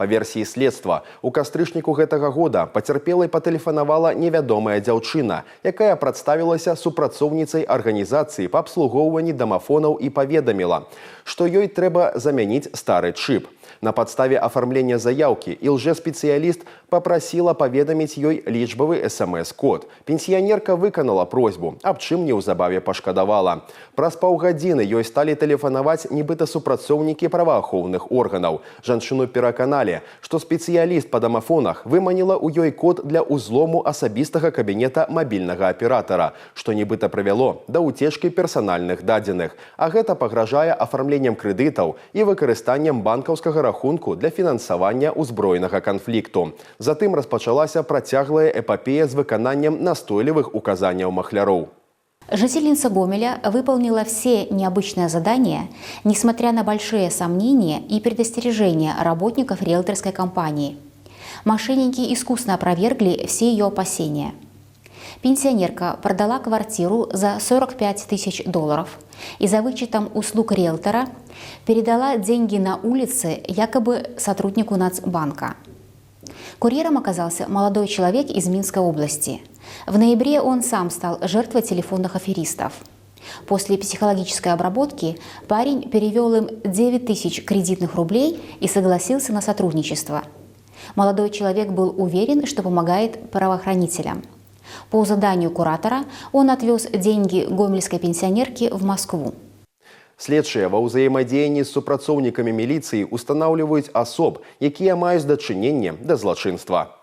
Па версіі следства, у кастрычніку гэтага года пацярпелай патэлефанавала невядомая дзяўчына, якая прадставілася супрацоўніцай арганізацыі па абслугоўванні дамафонаў і паведаміла, што ёй трэба замяніць стары чып. На падставе афармлення заяўкі ілжэспецыяліст папрасіла паведаміць ёй лічбавы СМС-код. Пенсіянерка выканала просьбу, аб чым неўзабаве пашкадавала. Праз паўгадзіны ёй сталі тэлефанаваць нібыта супрацоўнікі праваахоўных органаў. Жанчыну пераканалі, што спецыяліст па дамафонах выманіла ў ёй код для ўзлому асабістага кабінета мабільнага аператара, што нібыта прывяло да ўцечкі персанальных дадзеных. А гэта пагражае афармленнем крэдытаў і выкарыстаннем банкаўскага рахунку для фінансавання ўзброенага канфлікту. Затым распачалася працяглая эпапея з выкананнем настойлівых указанняў махляроў. Жительница Гомеля выполнила все необычные задания, несмотря на большие сомнения и предостережения работников риэлторской компании. Мошенники искусно опровергли все ее опасения. Пенсионерка продала квартиру за 45 тысяч долларов и за вычетом услуг риэлтора передала деньги на улице якобы сотруднику Нацбанка. Курьером оказался молодой человек из Минской области. В ноябре он сам стал жертвой телефонных аферистов. После психологической обработки парень перевел им 9 тысяч кредитных рублей и согласился на сотрудничество. Молодой человек был уверен, что помогает правоохранителям. По заданию куратора он отвез деньги гомельской пенсионерки в Москву. Следчыя ва ўзаемадзеянні з супрацоўнікамі міліцыі устанаўліваюць асоб, якія маюць дачыненне да злачынства.